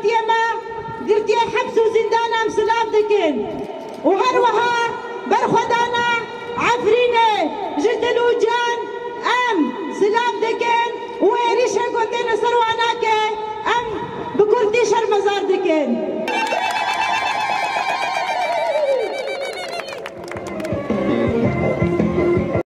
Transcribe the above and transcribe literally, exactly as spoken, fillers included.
Girtiye me, girtiye heps û zîndan em silav dikin û her wiha berxwedana Efrînê ji dil û can em silav dikin û êrîşê ku têne ser wan nake em bi kurtî şermezar dikin.